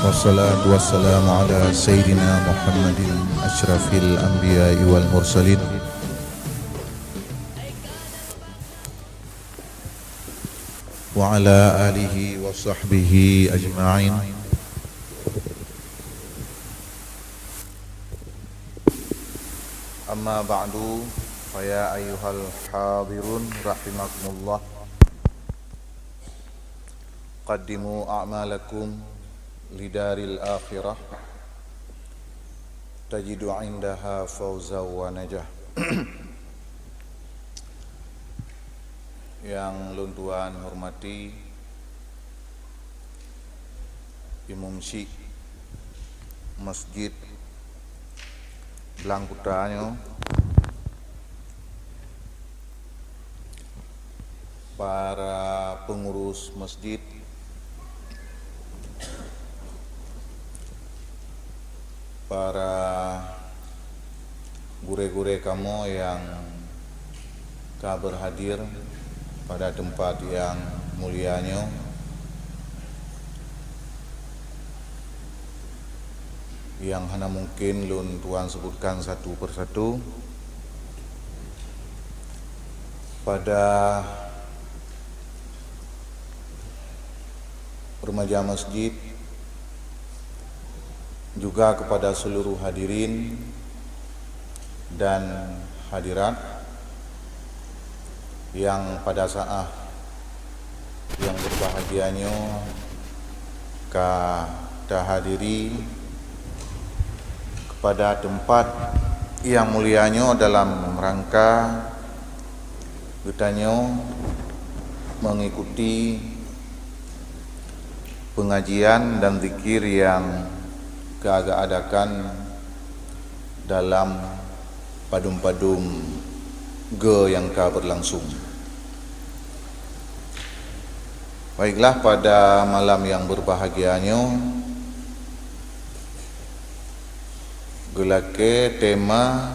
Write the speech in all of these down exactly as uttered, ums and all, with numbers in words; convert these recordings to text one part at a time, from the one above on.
Wassalatu wassalamu ala sayyidina Muhammadin asyrafil anbiya'i wal mursalin, wa ala alihi wa sahbihi ajma'in. Amma ba'du, fa ya ayyuhal hadirun rahimakumullah. Qaddimu a'malakum lidaril akhirah, tajidu indaha fauza wa najah. Yang lôn tuan hormati, Imum Syik Masjid Blang Kuta nyoe, para pengurus masjid, para gurée-gurée kamoe nyang ka berhadir pada tempat yang mulia nyoe, yang hana mungkin lôn tuan sebutkan satu persatu. Pada remaja masjid, juga kepada seluruh hadirin dan hadirat yang pada saat yang berbahagia nyoe ka tahadiri kepada tempat yang mulia nyoe dalam rangka geutanyoe mengikuti pengajian dan zikir yang ka geuadakan dalam padum-padum ge nyang ka berlangsung. Baiklah, pada malam yang berbahagia nyoe, geulakée tema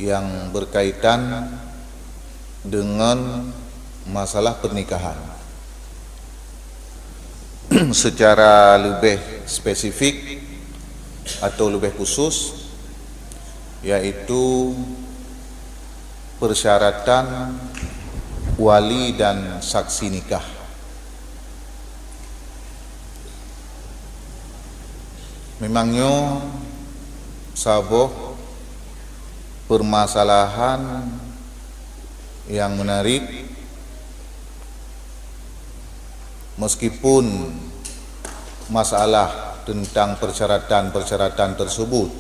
yang berkaitan dengan masalah pernikahan. Secara lebih spesifik atau lebih khusus, yaitu persyaratan wali dan saksi nikah. Memang nyoe saboh permasalahan yang menarik, meskipun masalah tentang persyaratan-persyaratan tersebut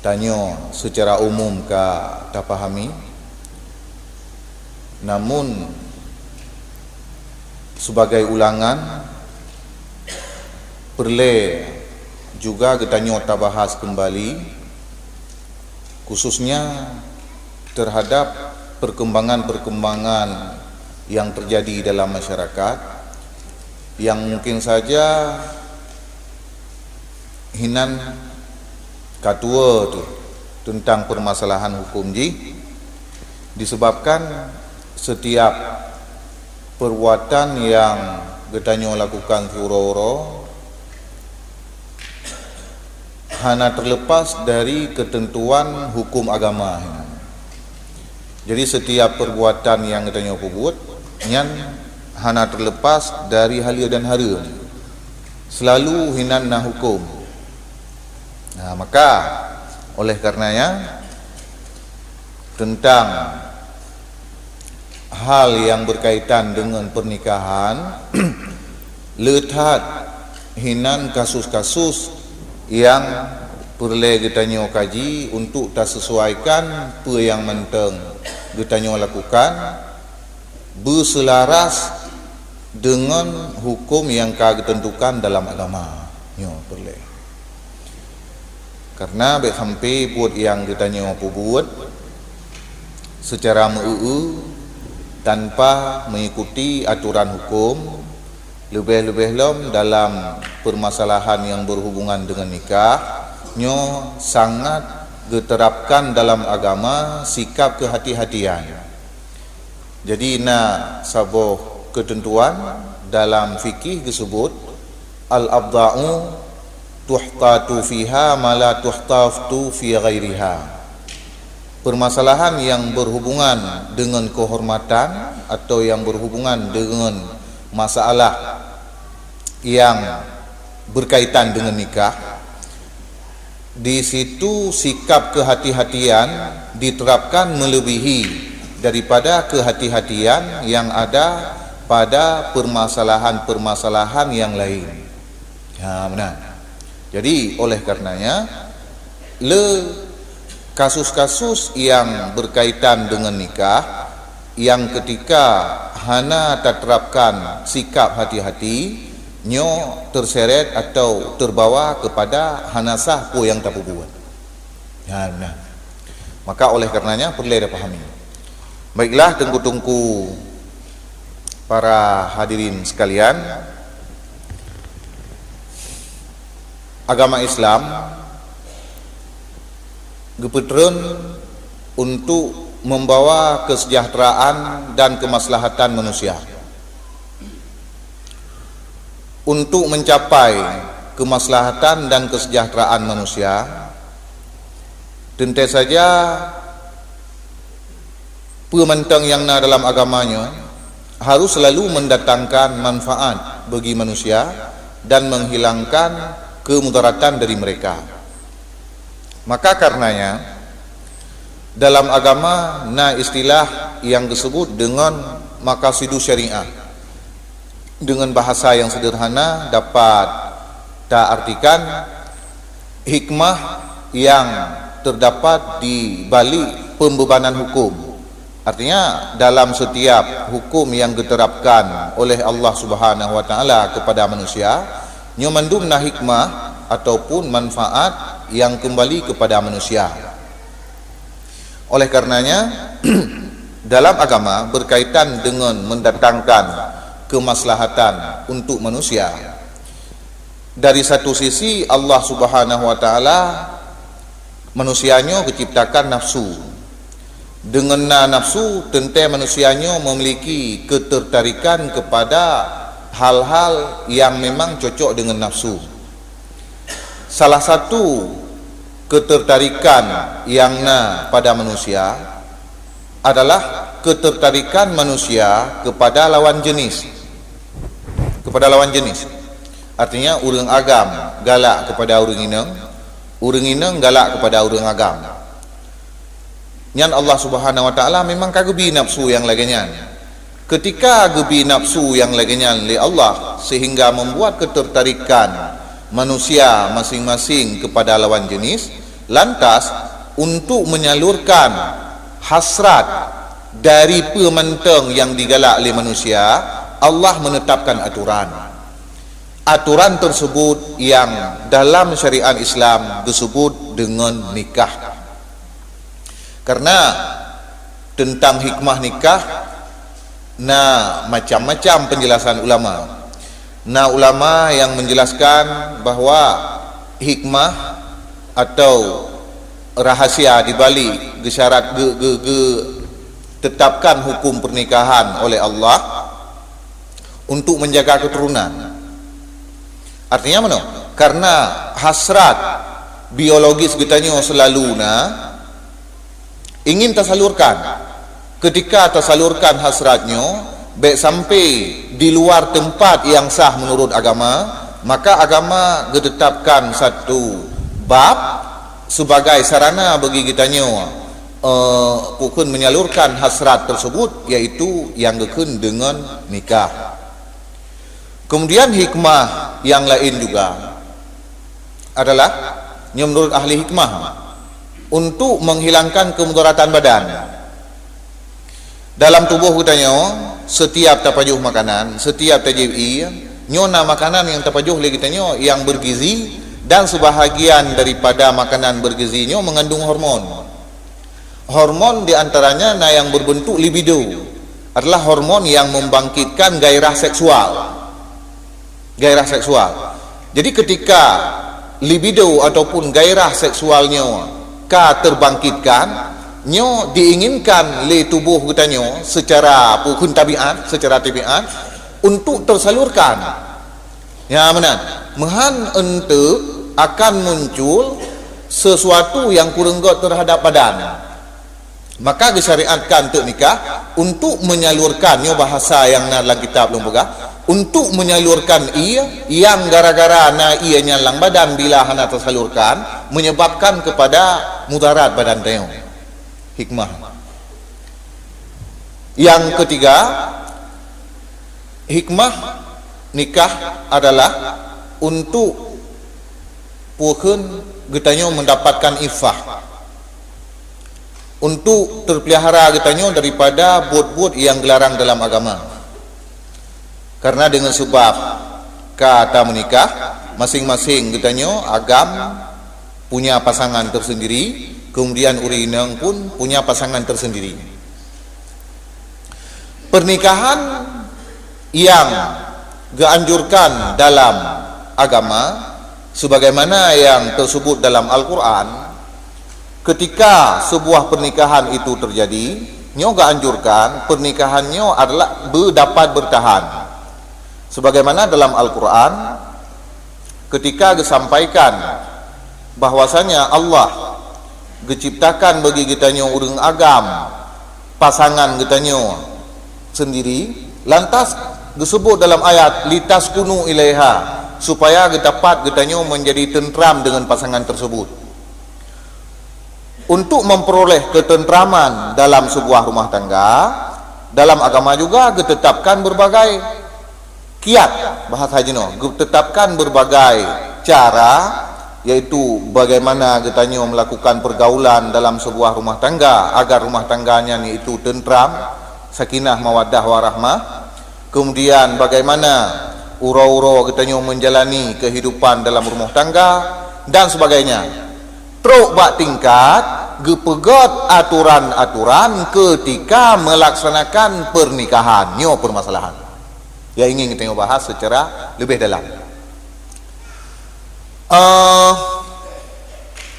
tanyoe secara umum ka tapahami, namun sebagai ulangan, peureulée juga geutanyoe tabahas keumbali, khususnya terhadap perkembangan-perkembangan yang terjadi dalam masyarakat, yang mungkin saja hinan ka tuwoe teuh teuntang peumasalahan huköm jih, disebabkan setiap perbuatan nyang geutanyoe lakukan siuroe-uroe hana terlepas dari keuteuntuan huköm agama hinan. Jadi, setiap perbuatan nyang geutanyoe peubuet nyan hana terlepas dari haleue dan hareuem, seulalu hinan na huköm. Nah, maka oleh karenanya, teuntang hal nyang berkaitan deungon pernikahan, le that hinan kasus-kasus nyang peureulée geutanyoe kaji untuk tasesuaikan peue nyang mantong geutanyoe lakukan beuselaras deungon huköm nyang ka geuteuntukan dalam agama. Nyoe peureulée. Kareuna bék sampai buet nyang geutanyoe peubuet seucara meu-eu tanpa mengikuti aturan huköm, leubeh-leubeh lom dalam peumasalahan nyang berhubungan deungon nikah, nyoe sangat geuterapkan dalam agama sikap keuhati-hatian. Jadi, na saboh keuteuntuan dalam fikih geuseubut, Al-abdha'u tuhtatu fiha ma la tuhtatu fi ghairiha. Permasalahan yang berhubungan dengan kehormatan atau yang berhubungan dengan masalah yang berkaitan dengan nikah, di situ sikap kehati-hatian diterapkan melebihi daripada kehati-hatian yang ada pada permasalahan-permasalahan yang lain. Ha, meunan. Jadi, oleh karenanya, le kasus-kasus yang berkaitan dengan nikah, yang ketika hana taterapkan sikap hati-hati, nyoe terseret atau terbawa kepada hana sah peue nyang tapeubuet. Ha, nah. Maka oleh karenanya perlu dipahami. Baiklah, teungku-teungku, para hadirin sekalian, agama Islam geupeutreun untuk membawa kesejahteraan dan kemaslahatan manusia. Untuk mencapai kemaslahatan dan kesejahteraan manusia, teuntée saja peue mantong nyang na dalam agama nyoe harus selalu mendatangkan manfaat bagi manusia dan menghilangkan kemudaratan dari mereka. Maka karenanya, dalam agama na istilah yang disebut dengan maqasidus syariah. Dengan bahasa yang sederhana dapat ta artikan hikmah yang terdapat di balik pembebanan hukum. Artinya, dalam setiap hukum yang diterapkan oleh Allah Subhanahu wa Taala kepada manusia, nyoe mandum na hikmah ataupun manfaat yang kembali kepada manusia. Oleh karenanya, dalam agama berkaitan dengan mendatangkan kemaslahatan untuk manusia. Dari satu sisi, Allah Subhanahu wa Taala, manusia nyoe geuciptakan nafsu. Dengan na nafsu, teuntée manusia nyoe memiliki ketertarikan kepada hal-hal yang memang cocok dengan nafsu. Salah satu ketertarikan yang na pada manusia adalah ketertarikan manusia kepada lawan jenis. Kepada lawan jenis. Artinya, ureuëng agam galak kepada ureuëng inong, ureuëng inong galak kepada ureuëng agam. Nyan Allah Subhanahu wa Taala memang ka geubi nafsu nyang lagée nyan. Ketika geubi nafsu nyang lagée nyan lé Allah, sehingga membuat ketertarikan manusia masing-masing kepada lawan jenis, lantas untuk menyalurkan hasrat dari peue mantong nyang digalak lé manusia, Allah menetapkan aturan. Aturan tersebut yang dalam syariat Islam disebut dengan nikah. Karena tentang hikmah nikah, na macam-macam penjelasan ulama. Na ulama yang menjelaskan bahwa hikmah atau rahasia di balik gesyarat ge, ge, ge, tetapkan hukum pernikahan oleh Allah untuk menjaga keturunan. Artinya mana? Karena hasrat biologis geutanyoe selalu na, ingin tasalurkan. Ketika tasalurkan hasrat nyoe, bék sampai di luar tempat yang sah menurut agama, maka agama geutetapkan satu bab sebagai sarana bagi geutanyoe, eh, pukon menyalurkan hasrat tersebut, yaitu yang geukheun dengan nikah. Kemudian hikmah yang lain juga adalah, nyoe menurut ahli hikmah, untuk menghilangkan kemudaratan badan. Dalam tuboh geutanyoe, setiap tapajoh makanan, setiap tajieb ié, nyoe na makanan nyang tapajoh lé geutanyoe nyang bergizi, dan sebahagian daripada makanan bergizi nyoe mengandung hormon. Hormon di antaranya na yang berbentuk libido, adalah hormon yang membangkitkan gairah seksual. Gairah seksual. Jadi ketika libido ataupun gairah seksual nyoe ka terbangkitkan, nyoe diinginkan lé tuboh geutanyoe secara pukon tabiat, secara tabiat untuk tersalurkan. Ya, meunan. Meuhan enteuk akan muncul sesuatu nyang kureueng göt terhadap badan. Maka geusyariatkan teuk nikah untuk menyalurkan, nyoe bahasa nyang na lam kitab lôn peugah, untuk menyalurkan ie nyang gara-gara na ie nyan lam badan bila hana tersalurkan, menyebabkan kepada mudarat badan tanyoe. Hikmah. Yang ketiga, hikmah nikah adalah untuk peukeun geutanyoe mendapatkan iffah, untuk terpelihara geutanyoe daripada buet-buet yang geularang dalam agama. Karena dengan sebab ka ta meunikah, masing-masing geutanyoe agam punya pasangan tersendiri, kemudian ureueng inong pun punya pasangan tersendiri. Pernikahan yang geuanjurkan dalam agama, sebagaimana yang tersebut dalam Al-Quran, ketika sebuah pernikahan itu terjadi, nyoe geuanjurkan pernikahan nyoe adalah be-, dapat bertahan. Sebagaimana dalam Al-Quran, ketika geusampaikan bahwasanya Allah geuciptakan bagi geutanyoe ureueng agam pasangan geutanyoe sendiri, lantas geusebut dalam ayat, "Litaskunu ilaiha," supaya geudapat geutanyoe menjadi tentram dengan pasangan tersebut. Untuk memperoleh ketentraman dalam sebuah rumah tangga, dalam agama juga geutetapkan berbagai kiat, bahasa jinoe, geutetapkan berbagai cara, yaitu bagaimana geutanyoe melakukan pergaulan dalam sebuah rumah tangga agar rumah tangga nyan yaitu tentram, sakinah, mawaddah, warahmah. Kemudian bagaimana uroe-uroe geutanyoe menjalani kehidupan dalam rumah tangga dan sebagainya. Trok bak tingkat geupeugöt aturan-aturan ketika melaksanakan pernikahan. Nyoe permasalahan yang ingin kita bahas secara lebih dalam. Eh,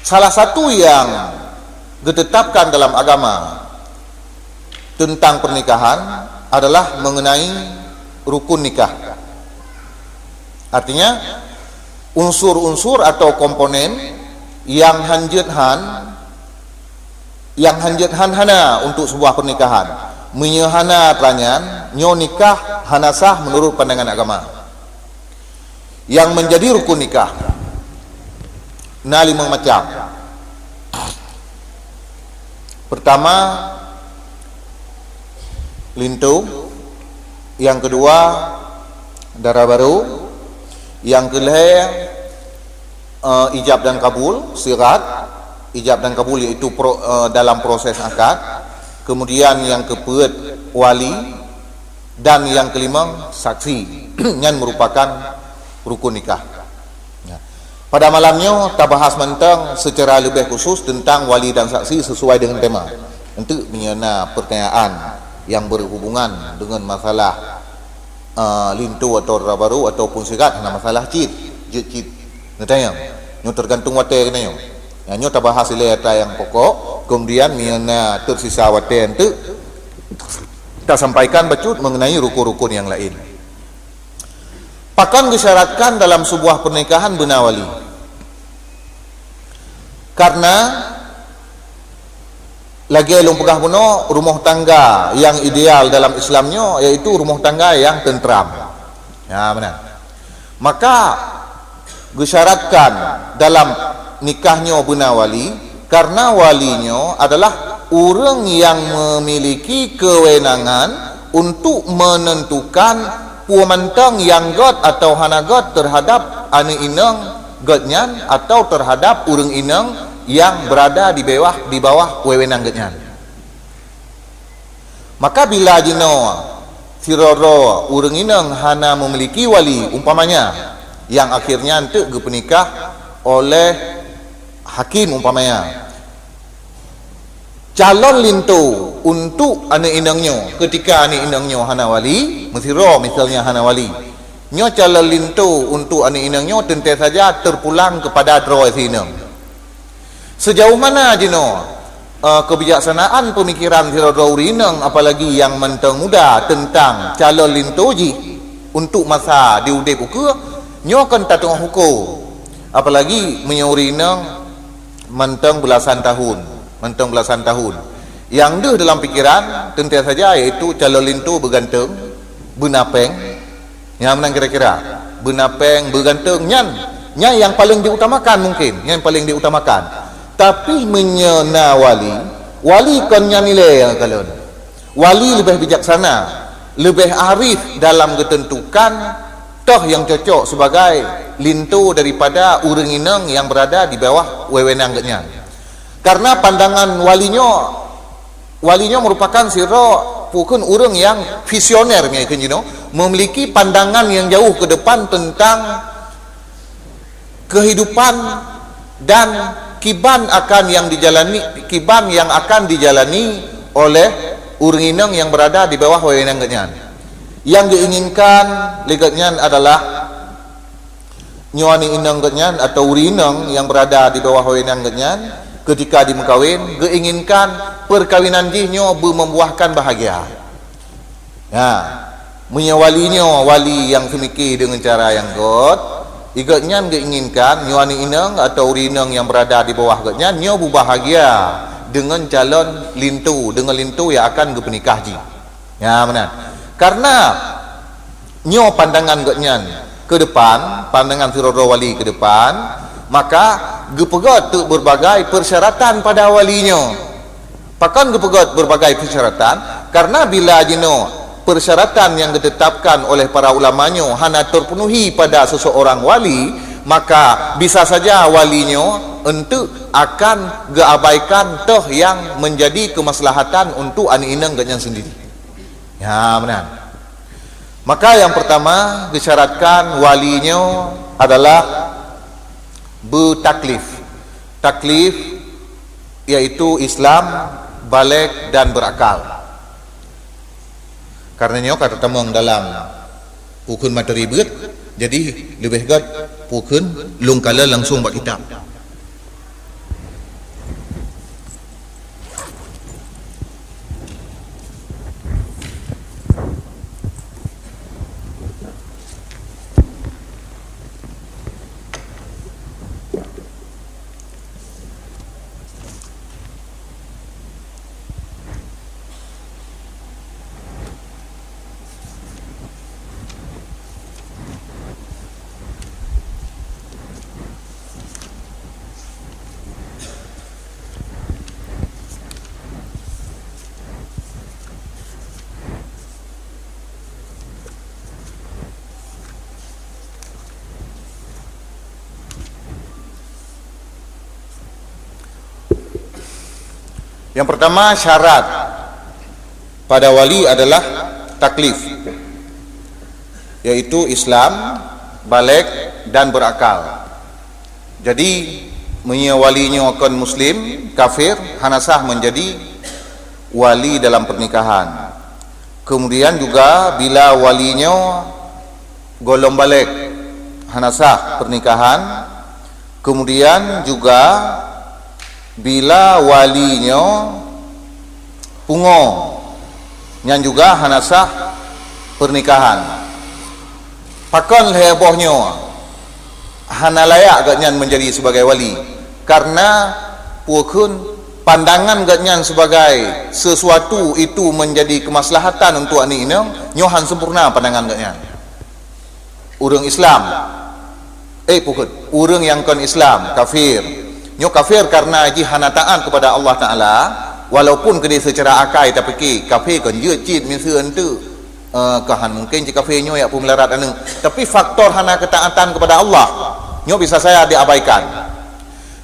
salah satu yang ditetapkan dalam agama tentang pernikahan adalah mengenai rukun nikah. Artinya, unsur-unsur atau komponen yang hanjeuet han, yang hanjeuet han hana untuk sebuah pernikahan. Meunyoe hana teranyan, nyoe nikah hana sah menurut pandangan agama. Yang menjadi rukun nikah na limong macam. Pertama, linto. Yang kedua, dara barô. Yang kelhèe, eh, ijab dan kabul, sigat. Ijab dan kabul yaitu pro-, eh, dalam proses akad. Kemudian yang kepeuet, wali. Dan yang kelimong, saksi. Nyan merupakan rukun nikah. Ya. Pada malam nyoe tabahas mantong secara lebih khusus tentang wali dan saksi sesuai dengan tema. Untuk meunyoe na pertanyaan yang berhubungan dengan masalah, eh, linto atau dara barô ataupun sigat, hana masalah cit, jeuet cit. Neutanyong. Nyoe tergantung watèe geutanyoe. Ya, nyoe tabahas ilèe ata nyang pokok, kemudian meunyoe na tersisa watèe enteuk, tasampaikan bacut mengenai rukun-rukun yang lain. Pakon geusyaratkan dalam sebuah pernikahan beuna wali? Karena lagèe lôn peugah bunoe, rumoh tangga yang ideal dalam Islam nyoe yaitu rumoh tangga yang tentram. Ya, beuna. Maka geusyaratkan dalam nikah nyoe beuna wali, karena wali nyoe adalah ureueng yang memiliki kewenangan untuk menentukan peue mantong nyang göt atau hana göt terhadap aneuk inong geuh nyan atau terhadap ureueng inong yang berada di bawah, di bawah wewenang geuh nyan. Maka bila jinoe sidroe-droe ureueng inong hana memiliki wali, umpamanya, yang akhirnya enteuk geupeunikah oleh hakim, umpamanya, calon linto untuk aneuk inong nyoe, ketika aneuk inong nyoe hana wali, meusidroe misalnya hana wali, nyoe calon linto untuk aneuk inong nyoe teuntèe saja terpulang kepada droe si inong. Sejauh mana jinoe, eh, kebijaksanaan pemikiran sidroe-droe ureueng inong, apalagi nyang mantong muda, tentang calon linto jih untuk masa di udeb ukeue, Nyoe kon tateungoh huköm, apalagi meunyoe ureuëng inong mantong beulasan tahun, mantong beulasan tahun. Nyang deuh dalam pikiran teuntée saja yaitu calon linto beuganteung, beuna péng. Nyang meunan kira-kira, beuna péng, beuganteung nyan, nyan nyang paleng diutamakan mungkin, nyan paleng diutamakan. Tapi meunyoe na wali, wali kon nyan ilée nyang kalon. Wali leubeh bijaksana, leubeh arif dalam geuteuntukan toh nyang cocok sebagai linto daripada ureuëng inong nyang beurada di bawah wewenang geuhnyan. Karena pandangan wali nyoe, wali nyoe meurupakan sidroe peue kheun ureuëng nyang visioner, meunyoe kheun jinoe, memiliki pandangan nyang jauh ke depan tentang kehidupan dan kiban akan yang dijalani, kiban yang akan dijalani oleh ureuëng inong nyang beurada di bawah wewenang geuhnyan. Nyang geuinginkan lé geuhnyan adalah nyoe aneuk inong geuhnyan atau ureuëng inong nyang beurada di bawah wewenang geuhnyan, ketika dimeukawen, geuinginkan peukawinan jih nyoe beumeubuahkan bahagia. Ya, meunyoe wali nyoe wali nyang seumike deungon cara nyang göt, geuhnyan geuinginkan nyoe aneuk inong atau ureuëng inong nyang beurada di bawah geuhnyan nyoe beubahagia deungon calon linto, deungon linto nyang akan geupeunikah jih. Ya, meunan. Karena nyoe pandangan geuhnyan ke depan, pandangan sidroe-droe wali ke depan, maka geupeugöt teuk beureubagai peusyaratan pada wali nyoe. Pakon geupeugöt beureubagai peusyaratan? Karena bila jinoe peusyaratan nyang geuteutapkan oleh para ulama nyoe hana teupenuhi pada seuseurang wali, maka bisa saja wali nyoe eunteuk akan geuabaikan toh nyang meunjadi keumaslahatan untuk aneuk inong geuhnyan seundiri. Ya, meunan. Maka nyang peurtama geusyaratkan wali nyoe adalah beutaklif. Taklif yaitu Islam, baleg dan berakal. Karena nyoe ka teutamong dalam peue kheun materi beuet, jadi leubeh göt peue kheun lôn kalon langsung bak kitab. Yang pertama, syarat pada wali adalah taklif, yaitu Islam, baleg dan berakal. Jadi, meunyoe wali nyoe kon muslim, kafir, hana sah menjadi wali dalam pernikahan. Kemudian juga bila wali nyoe golom baleg, hana sah pernikahan. Kemudian juga bila wali nyoe pungo, nyan juga hana sah pernikahan. Pakon lhée boh nyoe hana layak gobnyan menjadi sebagai wali? Karena peue kheun pandangan gobnyan sebagai sesuatu itu menjadi kemaslahatan untuk aneuk inong, nyoe han sempurna pandangan gobnyan. Ureuëng Islam, eh, peue kheun, ureuëng nyang kon Islam, kafir. Nyoe kafir karena jih hana taat kepada Allah Taala, walaupun keudeh seucara akai tapike kafir kon jeuet cit miseue eunteuk, eh, ka han mungken cit kafir nyoe jak peumelarat aneuk. Tapi faktor hana ketaatan kepada Allah, nyoe bisa saja diabaikan.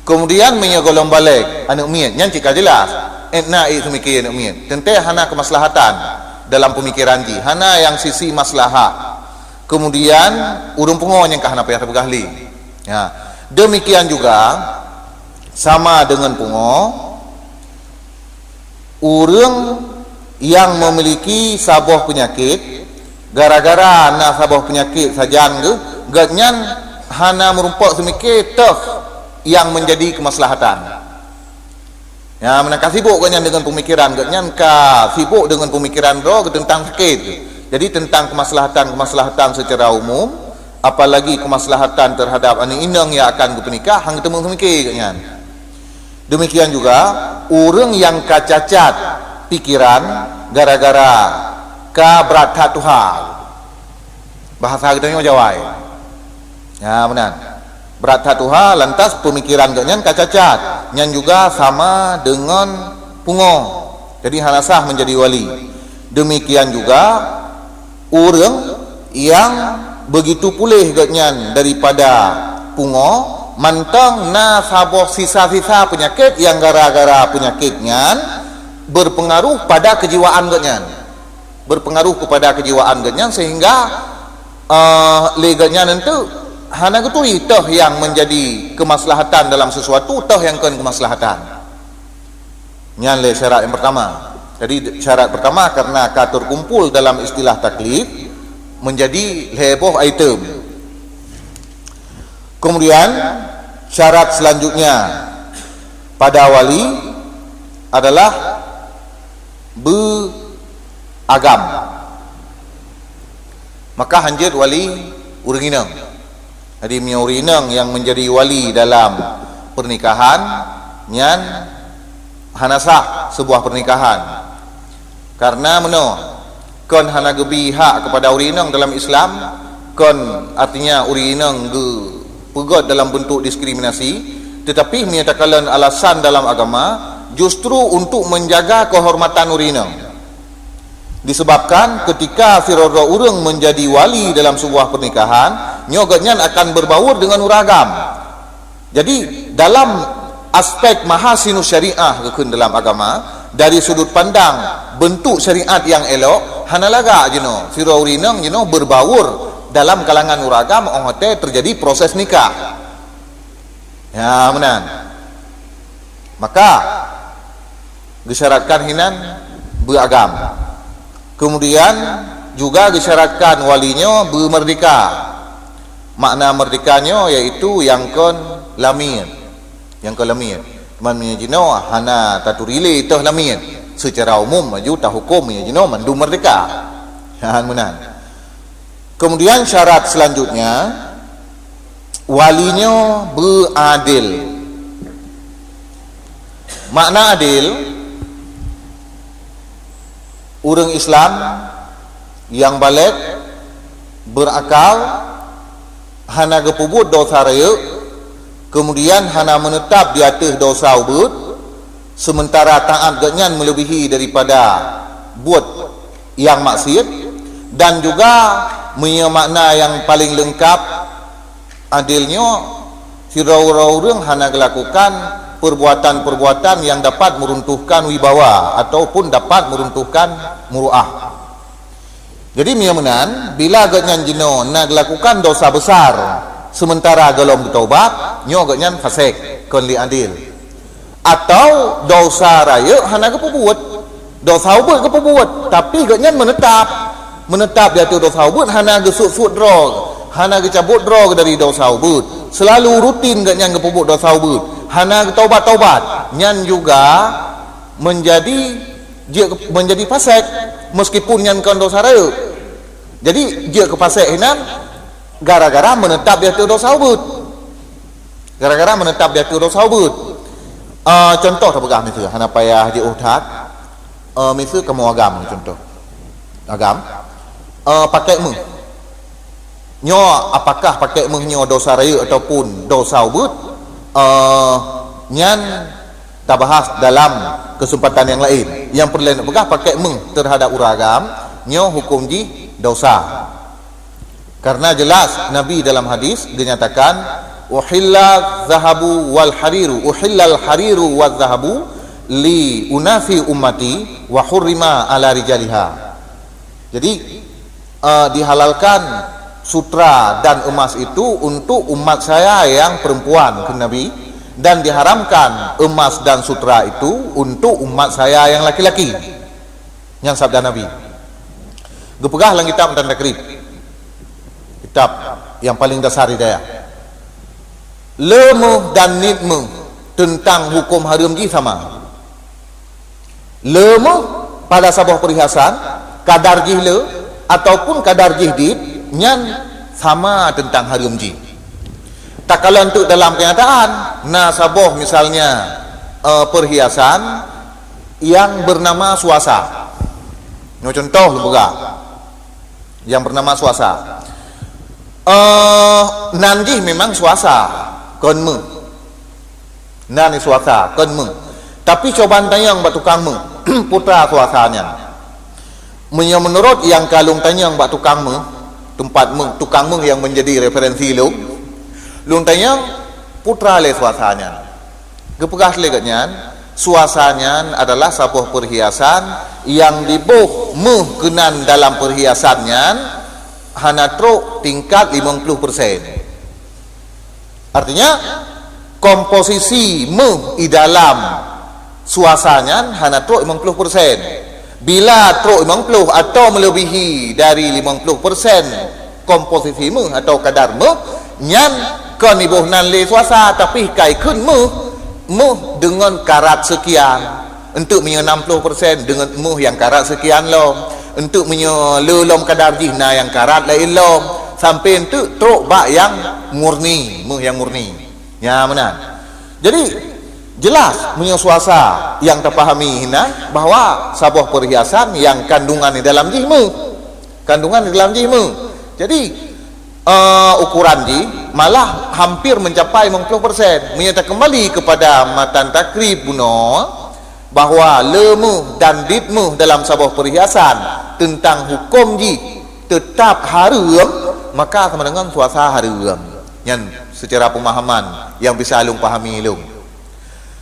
Kemudian meunyoe golom baleg aneuk miet, nyan cit ka jelas, eh, na ék seumike aneuk miet. Teuntée hana kemaslahatan dalam pemikiran jih, hana nyang sisi maslahat. Kemudian ureuëng pungo nyang ka hana payah tapeugah lé. Ya. Demikian juga sama dengan pungo, ureuëng nyang memiliki saboh peunyakét, gara-gara na saboh peunyakét sajan geuh, gobnyan hana meurumpok seumike toh nyang menjadi kemaslahatan. Ya, meunan ka sibuk gobnyan dengan pemikiran, gobnyan ka sibuk dengan pemikiran droe tentang sakét. Jadi tentang kemaslahatan-kemaslahatan secara umum, apalagi kemaslahatan terhadap aneuk inong yang akan geupeunikah, hana geuteumeung seumiké geuh nyan. Demikian juga, ureuëng nyang ka cacat pikiran gara-gara ka brat that tuha. Bahasa geutanyoe jawai. Ya, meunan. Brat that tuha, lantas pemikiran geuh nyan ka cacat. Nyan juga sama dengan pungo. Jadi, hana sah menjadi wali. Demikian juga, ureuëng nyang begitu puléh geuh nyan daripada pungo, mantong na saboh sisa-sisa peunyakét nyang gara-gara peunyakét nyan berpengaruh pada kejiwaan geuh nyan. Berpengaruh kepada kejiwaan geuh nyan sehingga, eh, lé geuh nyan enteuk hana geuturi toh nyang menjadi kemaslahatan dalam sesuatu, toh nyang kon kemaslahatan. Nyan lé syarat yang pertama. Jadi, syarat pertama karena ka terkumpul dalam istilah taklif menjadi lhée boh item. Kemudian, syarat selanjutnya pada wali adalah beuagam. Maka hanjeuet wali ureuëng inong. Jadi, meunyoe ureuëng inong nyang menjadi wali dalam pernikahan, nyan hana sah sebuah pernikahan. Karena meunoe, kon hana geubi hak kepada ureuëng inong dalam Islam, kon artinya ureuëng inong geupeugét dalam bentuk diskriminasi, tetapi meunyoe takalon alasan dalam agama, justru untuk menjaga kehormatan ureuëng inong. Disebabkan ketika sidroe-droe ureuëng menjadi wali dalam sebuah pernikahan, nyoe geuh nyan akan berbaur dengan ureuëng agam. Jadi, dalam aspek mahasinu syariah geukheun dalam agama, dari sudut pandang bentuk syariat nyang elok, hana lagak jinoe sidroe ureuëng inong jinoe berbaur dalam kalangan ureuëng agam óh watée terjadi proses nikah. Ya, meunan. Maka, geusyaratkan hinan beuagam. Kemudian juga geusyaratkan wali nyoe beumerdeka. Makna merdeka nyoe yaitu nyang kon lamiet. Nyang kon lamiet. Teuma meunyoe jinoe hana taturi lé toh lamiet. Secara umum laju tahuköm meunyoe jinoe mandum merdeka. Nyan meunan. Kemudian syarat selanjutnya, wali nyoe beuadil. Makna adil, ureuëng Islam nyang balek, berakal, hana geupeubuet desya rayeuk, kemudian hana meuneutab di ateueh desya ubeut, seumeuntara taát geuhnyan meuleubihi daripada buet nyang maksiet, dan juga meunyoe makna nyang paleng leungkab, adil nyoe, sidroe-droe ureuëng hana geulakukan perbuatan-perbuatan nyang dapat meuruntuhkan wibawa ataupun dapat meuruntuhkan muruah. Jadi, meunyoe meunan, bila geuhnyan jinoe na geulakukan desya besar, seumeuntara gohlom geutaubat, nyoe geuhnyan fasek, kon lé adil. Atau desya rayeuk hana geupeubuet, desya ubeut geupeubuet, tapi geuhnyan meuneutab. Meuneutab di ateueh desya ubeut, hana geusuet-suet droe, hana geucabot droe dari desya ubeut. Seulalu rutin geuhnyan geupeubuet desya ubeut, hana geutaubat-taubat. Nyan juga menjadi, jeuet menjadi fasek, meskipun nyan kon desya rayeuk. Jadi, jeuet keu fasek hinan gara-gara meuneutab di ateueh desya ubeut. Gara-gara meuneutab di ateueh desya ubeut. Eh, contoh tapeugah miseue, hana payah jiôh that. Eh, miseue kamoe agam, contoh. Agam. Eh, pakèk méuh. Nyoe, apakah pakèk méuh nyoe desya rayeuk ataupun desya ubeut? Eh, nyan tabahas dalam kesempatan yang lain. Nyang peureulée neupeugah, pakèk méuh terhadap ureuëng agam, nyoe huköm jih desya. Karena jelas Nabi dalam hadis genyatakan, "Uhilla zahabu wal hariru, uhillal hariru waz zahabu li unasi ummati wa hurrima ala rijaliha." Jadi, eh, dihalalkan sutra dan emas itu untuk umat saya yang perempuan, kheun Nabi, dan diharamkan emas dan sutra itu untuk umat saya yang laki-laki. Nyan sabda Nabi. Geupeugah lam kitab Matan Takrib. Kitab nyang paleng dasar hidayah. Le méuh dan niet méuh teuntang huköm hareuem jih sama. Le méuh pada saboh peurihasan, kadar jih le ataupun kadar jih dit, nyan sama teuntang hareuem jih. Takalon teuk dalam keunyataan, na saboh misalnya, eh, perhiasan yang bernama suasa. Nyoe contoh lôn peugah. Yang bernama suasa. Eh, nan jih memang suasa, kon méuh. Nan suasa, kon méuh. Tapi coba tanyong bak tukang méuh, putra suasa nyan. Meunyoe meunurot nyang ka lôn tanyong bak tukang méuh, teumpat méuh, tukang méuh nyang menjadi referensi lôn, lôn tanyong, putra lé suasa nyan. Geupeugah lé gobnyan, suasa nyan adalah saboh perhiasan nyang diboh méuh keunan dalam perhiasan nyan hana trok tingkat limong ploh persen. Artinya, komposisi méuh i dalam suasa nyan hana trok limong ploh persen. Bila trok limong ploh atau melebihi dari limong ploh persen komposisi méuh atau kadar méuh, nyan kon iboh nan lé suasa, tapi ka ikheun méuh, méuh deungon karat sekian. Enteuk meunyoe enam ploh persen deungon méuh nyang karat sekian lom. Enteuk meunyoe le lom kadar jih na nyang karat laén lom. Sampai enteuk trok bak nyang murni, méuh nyang murni. Nya meunan. Jadi, jelas meunyoe suasa nyang tapahami hinan bahwa saboh perhiasan nyang kandungan di dalam jih méuh. Kandungan di dalam jih méuh. Jadi, eh, ukuran jih malah hampir mencapai limong ploh persen. Meunyoe takeumbali kepada matan takrib bunoe, bahwa le méuh dan dit méuh dalam saboh perhiasan teuntang huköm jih teutap hareuem, maka sama dengan suasa hareuem. Nyan secara pemahaman nyang bisa lôn pahami lôn.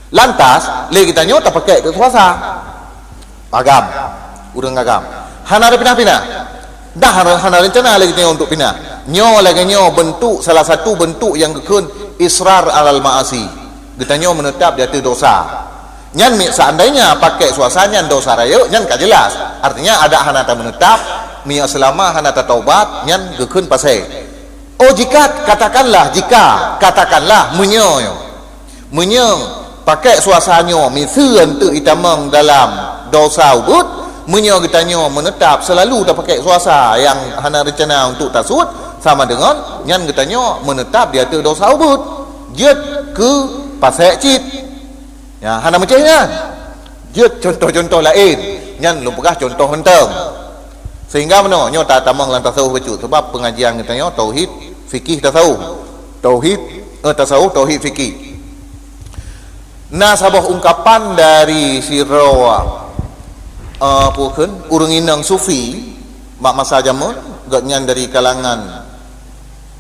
Lantas, lé geutanyoe tapakèk keu suasa. Agam, ureuëng agam. Hana ada pinah-pinah. Dah hana, hana rencana lé geutanyoe untuk pinah. Nyoe lagèe nyoe bentuk, salah satu bentuk nyang geukheun israr alal ma'asi. Geutanyoe meunetap di ateueh dosa. Nyan mi-, seandainya pakèk suasa nyan dosa rayeuk, nyan ka jelas. Artinya, adak hana tameunetap, meunyoe seulama hana tataubat, nyan geukheun pasé. Oh, jika, katakanlah, jika, katakanlah, meunyoe, meunyoe pakèk suasa nyoe miseue enteuk itamong dalam dosa ubeuet, meunyoe geutanyoe meunetap seulalu tapakèk suasa nyang hana reuncana untuk tasuet, sama deungon nyan geutanyoe meunetap di ateueh dosa ubeuet, jeuet keu pasèk cit. Ya, hana meucéh nyan. Jeuet contoh-contoh laén. Nyan lôn peugah contoh mantong. Sehingga meunoe, nyoe ta-, tamong lam tasawuf bacut. Sebab pengajian geutanyoe tauhid, fikih, tasawuf. Tauhid, eh, tasawuf, tauhid, fikih. Na saboh ungkapan dari sidroe, eh, peue kheun, ureuëng inong sufi, bak masa jameun, gobnyan dari kalangan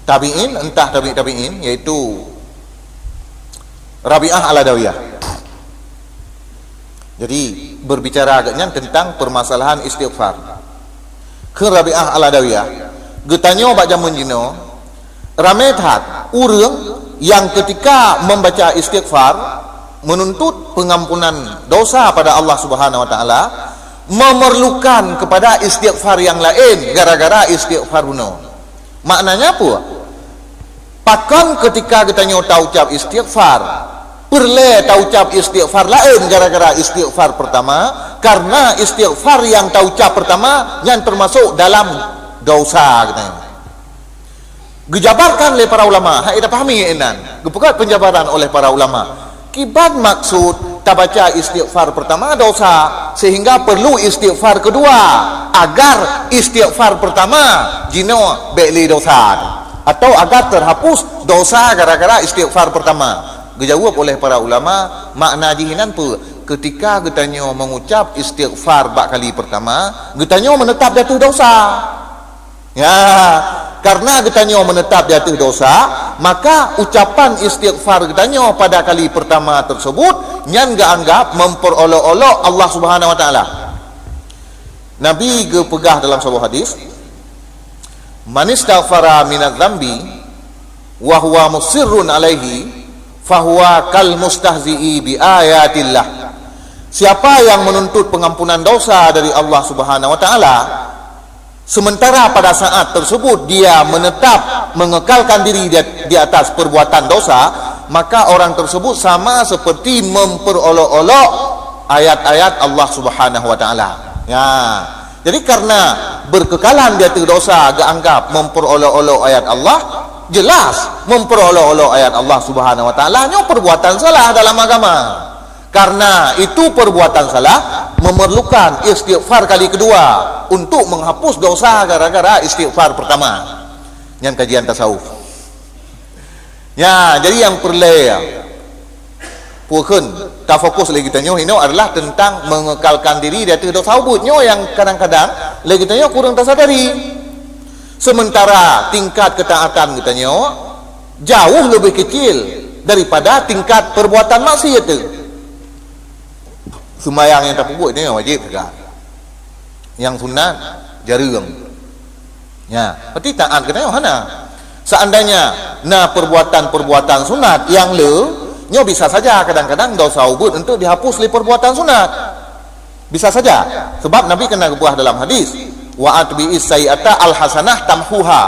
tabi'in, entah tabi' tabi'in, yaitu Rabi'ah Al-Adawiyah. Jadi, berbicara agaknya tentang permasalahan istighfar. Kheun Rabi'ah Al-Adawiyah, geutanyoe bak jameun jinoe, ramé that ureuëng nyang ketika membaca istighfar, menuntut pengampunan dosa pada Allah Subhanahu wa Taala, memerlukan kepada istighfar yang lain gara-gara istighfar bunoe. Maknanya apa? Pakon ketika geutanyoe taucap istighfar, peureulée taucap istighfar laén gara-gara istighfar pertama, karena istighfar nyang taucap pertama nyan termasuk dalam dosa geutanyoe. Geujabarkan lé para ulama, hai tapahami inan, geupeugah penjabaran oleh para ulama. Kiban maksud tabaca istighfar pertama dosa, sehingga perlu istighfar kedua, agar istighfar pertama jinoe bék lé dosa, atau agar terhapus dosa gara-gara istighfar pertama. Geujaweueb oleh para ulama, makna jih inan peue? Ketika geutanyoe mengucap istighfar bak kali pertama, geutanyoe meunetap di ateueh dosa. Ya, karena geutanyoe meunetap di ateueh dosa, maka ucapan istighfar geutanyoe pada kali pertama tersebut nyan geuanggap memperolok-olok Allah Subhanahu wa Taala. Nabi geupeugah dalam saboh hadis, "Man istaghfara minadz dzambi wa huwa musirrun alaihi, fahuwa kal mustahzi'i bi ayatillah." Siapa yang menuntut pengampunan dosa dari Allah Subhanahu wa Taala, sementara pada saat tersebut dia menetap mengekalkan diri di, di atas perbuatan dosa, maka orang tersebut sama seperti memperolok-olok ayat-ayat Allah Subhanahu wa Taala. Ya. Jadi, karena Berkekalan di ateueh dosa geuanggap memperolok-olok ayat Allah, jelas memperolok-olok ayat Allah Subhanahu wa Taala nyoe perbuatan salah dalam agama. Karena itu perbuatan salah memerlukan istighfar kali kedua untuk menghapus dosa gara-gara istighfar pertama. Nyan kajian tasawuf. Ya, jadi yang peureulée, peue kheun, tafokus lé geutanyoe inoe adalah tentang mengekalkan diri di ateueh dosa ubeut nyoe yang kadang-kadang lé geutanyoe kurang tasadari. Sementara tingkat ketaatan geutanyoe jauh lebih kecil daripada tingkat perbuatan maksiat tu. Seumayang nyang tapeubuet nyoe wajéb teuka. Nyang sunat jareueng. Ya, berarti taat geutanyoe hana. Seandainya na perbuatan-perbuatan sunat nyang le, nyoe bisa saja kadang-kadang dosa ubeut untuk dihapus lé perbuatan sunat. Bisa saja. Sebab Nabi kena geupeugah dalam hadis, "Wa atbi'is sayyi'ata al hasanah tamhuha."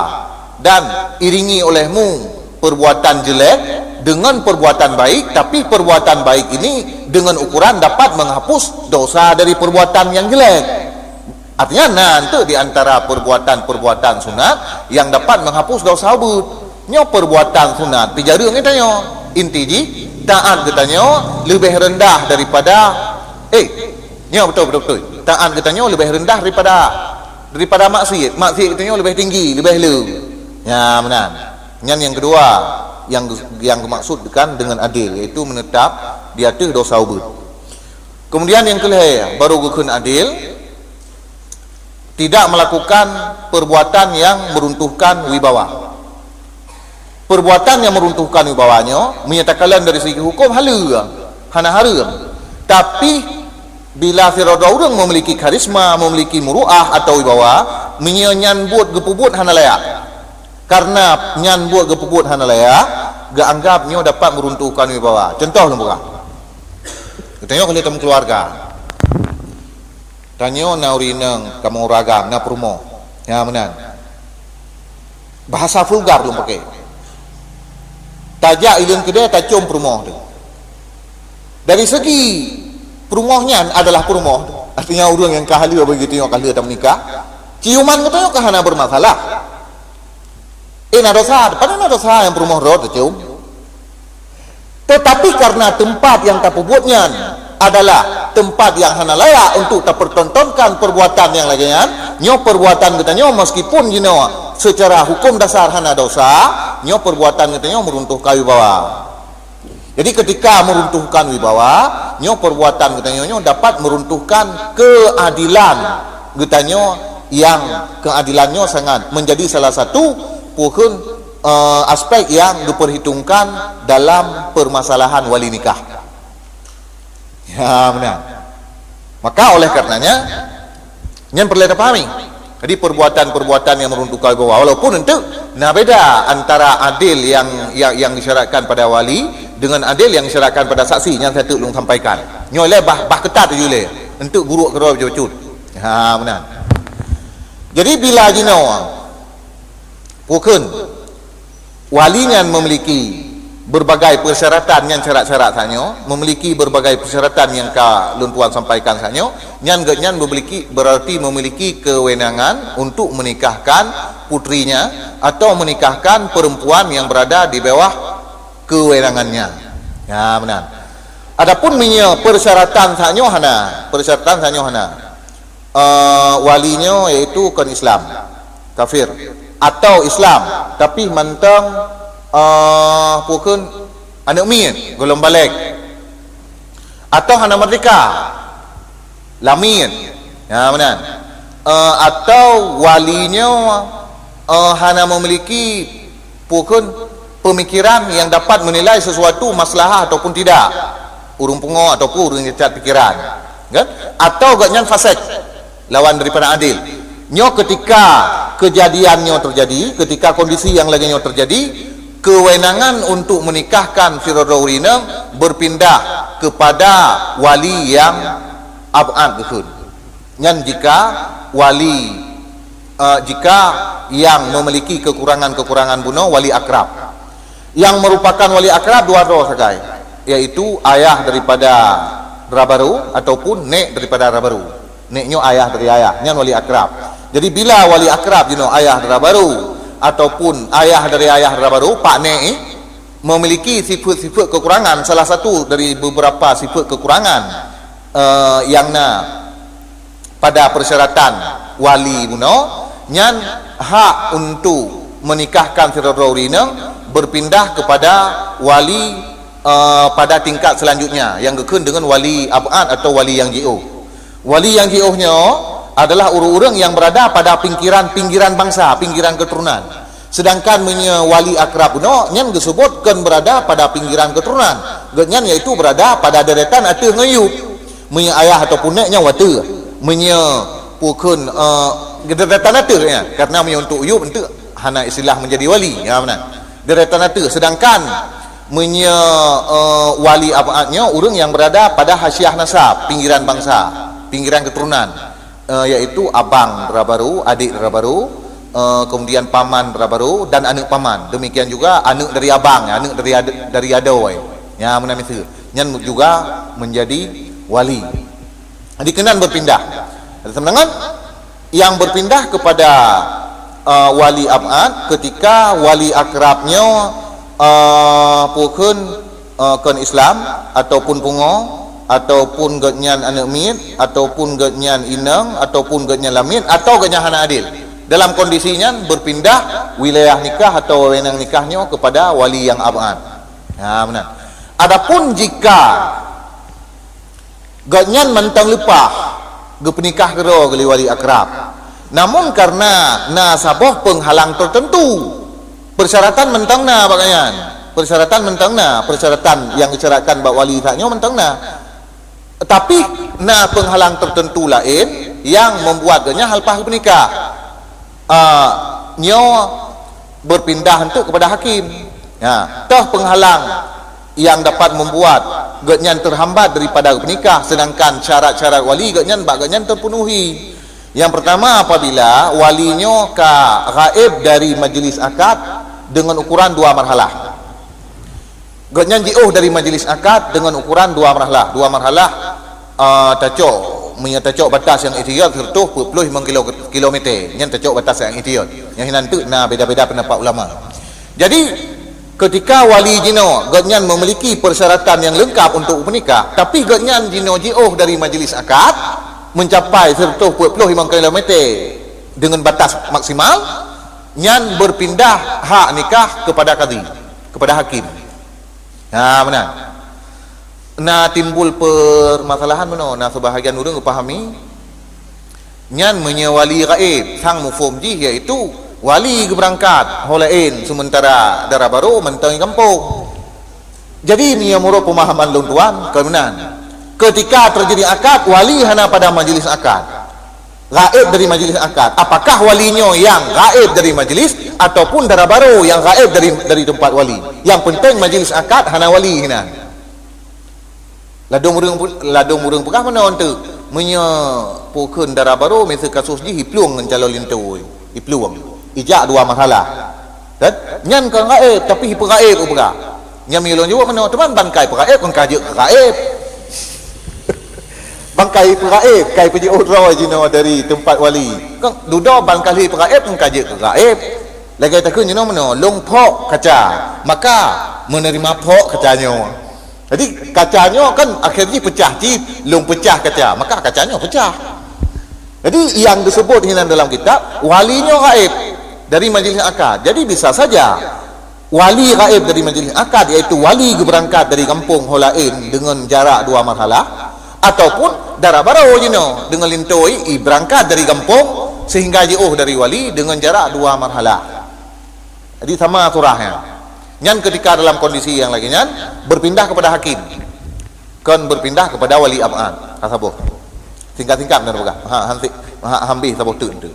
Dan iringi olehmu perbuatan jelek dengan perbuatan baik, tapi perbuatan baik ini dengan ukuran dapat menghapus dosa dari perbuatan yang jelek. Artinya, na enteuk di antara perbuatan-perbuatan sunat yang dapat menghapus dosa ubeut. Nyoe perbuatan sunat, pi jareueng geutanyoe. Inti jih, taat geutanyoe leubeh rendah daripada, eh, nyoe beutôi, beutôi, beutôi. Taat geutanyoe leubeh rendah daripada, daripada maksiat. Maksiat geutanyoe leubeh tinggi, leubeh le. Ya, meunan. Nyan yang kedua yang, yang dimaksudkan dengan adil, yaitu menetap di ateueh dosa ubeut. Kemudian yang kelhée, baru geukheun adil, tidak melakukan perbuatan yang meruntuhkan wibawa. Perbuatan yang meruntuhkan wibawa nyoe, meunyoe takalon dari segi hukum, haleue, hana hareuem. Tapi, bila sidroe ureuëng memiliki karisma, memiliki muruah atau wibawa, meunyoe nyan buet geupeubuet hana layak. Karena nyan buet geupeubuet hana layak, geuanggap nyoe dapat meruntuhkan wibawa. Contoh lôn peugah. Geutanyoe ka lheueh tameukeuluwarga. Tanyoe na ureuëng inong kamoe ureuëng agam, na peurumoh. Ya, meunan. Bahasa vulgar lôn pakai. Tajak i leuen keudè tacôm peurumoh teuh. Dari segi peurumoh nyan adalah peurumoh teuh. Artinya ureuëng nyang ka haleue begitu nyoe ka haleue tameunikah. Ciuman geutanyoe ka hana bermasalah. Eh, na dosa, padahai na dosa nyang peurumoh droe tacôm. Tetapi karena tempat yang tapeubuet nyan adalah tempat yang hana layak untuk tapertontonkan perbuatan nyang lagée nyan, nyoe perbuatan geutanyoe meskipun jinoe secara hukum dasar hana dosa, nyoe perbuatan geutanyoe meruntuhkan wibawa. Jadi ketika meruntuhkan wibawa, nyoe perbuatan geutanyoe nyoe dapat meruntuhkan keadilan geutanyoe yang keadilan nyoe sangat menjadi salah satu pukul eh, aspek yang diperhitungkan dalam permasalahan wali nikah. Ya, benar. Maka oleh karenanya, nyan perlu kita pahami. Jadi perbuatan-perbuatan yang meruntuhkan wibawa, walaupun enteuk na beda antara adil yang yang, yang disyaratkan pada wali dengan adil yang disyaratkan pada saksi, nyan satu ulun sampaikan. Nyoe lé bah, bah ketat tuju lé. Enteuk buruk keudroe bacut. Ha, benar. Jadi bila jinoe Pukon, wali nyan memiliki berbagai persyaratan nyang syarat-syarat sanyoe, memiliki berbagai persyaratan nyang ka lôn tuan sampaikan sanyoe, nyan geuhnyan memiliki, berarti memiliki kewenangan untuk menikahkan putrinya atau menikahkan perempuan yang berada di bawah kewenangannya. Ya, benar. Adapun meunyoe persyaratan sanyoe hana, persyaratan sanyoe hana. Eh, wali nyoe yaitu kon Islam, kafir, atau Islam tapi mantong, eh, pukon aneuk miet, golom balek, atau hana merdeka, lamiet, ya, meunan. Eh, atau wali nyoe, eh, hana memiliki pukon pemikiran yang dapat menilai sesuatu maslahah ataupun tidak, ureuëng pungo ataupun ureuëng cacat pikiran, kan? Atau gobnyan fasik, lawan daripada adil. Nyoe ketika kejadian nyoe terjadi, ketika kondisi yang lagée nyoe terjadi, kewenangan untuk menikahkan sidroe ureuëng inong berpindah kepada wali yang ab'ad geukheun. Nyan jika wali, eh, jika yang memiliki kekurangan-kekurangan bunoe wali akrab. Yang merupakan wali akrab dua droe sagai, yaitu ayah daripada dara barô ataupun nek daripada dara barô. Nek nyoe ayah dari ayah, nyan wali akrab. Jadi bila wali akrab jinoe ayah dara barô ataupun ayah dari ayah dara barô, pak nek, eh, memiliki sifat-sifat kekurangan, salah satu dari beberapa sifat kekurangan, eh, yang na pada persyaratan wali bunoe, nyan hak untuk menikahkan sidroe-droe ureueng inong berpindah kepada wali, eh, pada tingkat selanjutnya yang geukheun dengan wali ab'ad atau wali yang jiôh. Wali yang jiôh nyoe adalah ureueng-ureueng yang berada pada pinggiran-pinggiran bangsa, pinggiran keturunan. Sedangkan meunyoe wali akrab bunoe, nyan geusebut kon berada pada pinggiran keturunan. Gobnyan yaitu berada pada deretan ateueh ngon yub. Meunyoe ayah ataupun nek nyan watèe. Meunyoe pukon, eh, deretan ateueh nyan. Karena meunyoe untuk yub, untuk hana istilah menjadi wali. Ya, meunan. Deretan ateueh. Sedangkan meunyoe, eh, wali ab'ad nyoe ureueng yang berada pada hasyiah nasab, pinggiran bangsa, pinggiran keturunan, eh, yaitu abang dara barô, adek dara barô, eh, kemudian paman dara barô dan aneuk paman. Demikian juga aneuk dari abang, aneuk dari ad-, dari adoe. Ya, meunan miseue. Nyan juga menjadi wali. Jadi keunan berpindah. Jadi sebenarnya yang berpindah kepada, uh, wali ab'ad ketika wali akrab nyoe, uh, pukon, uh, kon Islam ataupun pungo ataupun gobnyan aneuk miet ataupun gobnyan inong ataupun gobnyan lamiet atau gobnyan hana adil. Dalam kondisi nyan berpindah wilayah nikah atau wewenang nikah nyoe kepada wali yang ab'ad. Ha, meunan. Adapun jika gobnyan mantong leupah geupeunikah keudroe lé wali akrab. Namun karena na saboh peunghalang tertentu, persyaratan mantong na bak gobnyan. Persyaratan mantong na, persyaratan yang disyaratkan bak wali saat nyoe mantong na. Tapi na peunghalang tertentu laén yang membuat gobnyan hana leupah geupeunikah. Ah, nyoe berpindah untuk kepada hakim. Ya, toh peunghalang yang dapat membuat gobnyan terhambat daripada peunikah, sedangkan syarat-syarat wali gobnyan bak gobnyan terpenuhi. Yang pertama, apabila wali nyoe ka gaib dari majlis akad dengan ukuran dua marhalah. Gobnyan jiôh dari majlis akad dengan ukuran dua marhalah. Dua marhalah, ah, tacok, meunyoe tacok batas nyang ihtiyat seratus peuet puluh limong kilo, kilometer. Nyan tacok batas nyang ihtiyat. Nyang hinan teuk na beda-beda pendapat ulama. Jadi, ketika wali jinoe gobnyan memiliki persyaratan yang lengkap untuk peunikah, tapi gobnyan jinoe jiôh dari majlis akad mencapai seratus peuet puluh limong kilometer dengan batas maksimal, nyan berpindah hak nikah kepada kadhi, kepada hakim. Ha, meunan. Na timbul permasalahan meunoe, na sebahagian ureuëng geupahami, nyan meunyoe wali gaib, sang mufhom jih yaitu wali geubeurangkat ho laén, sementara dara barô mantong di gampông. Jadi, meunyoe meunurot pemahaman lôn tuan, kon meunan. Ketika terjadi akad, wali hana pada majlis akad. Gaib dari majlis akad. Apakah wali nyoe yang gaib dari majlis ataupun dara barô yang gaib dari, dari tempat wali? Yang penting majlis akad hana wali hinan. Ladôm ureuëng, ladôm ureuëng peugah meunoe teuk. Meunyoe pukon dara barô, miseue kasus jih iplueng ngon calon linto, iplueng. Ijak dua marhalah. Kan? Nyan kon gaib, tapi ipeugaib upeugah. Nyan meunyoe lôn jaweueb meunoe, teuma ban kai peugaib, kon ka jeuet keu gaib. Ban kai peugaib, kai peujiôh droe jinoe dari teumpat wali. Kan dudoe ban kali peugaib, kon ka jeuet keu gaib. Lagée takheun jinoe meunoe, lôn phok kaca, maka menerima phok kaca nyoe. Jadi, kaca nyoe kan akhé jih peucah cit, lôn peucah kaca, maka kaca nyoe peucah. Jadi, yang disebut hinan dalam kitab, wali nyoe gaib dari majlis akad. Jadi, bisa saja wali gaib dari majlis akad, yaitu wali geubeurangkat dari gampông ho laén deungon jarak dua marhalah, ataupun dara barô jinoe deungon linto i, i beurangkat dari gampông sehingga jiôh dari wali deungon jarak dua marhalah. Jadi, sama surah nyan. Nyan ketika dalam kondisi yang lagi nyan, berpindah kepada hakim. Kon berpindah kepada wali ab'ad. Ha, saboh. Singkat-singkat meunan peugah. Ha, hansi, ha, hambih saboh teuk tu.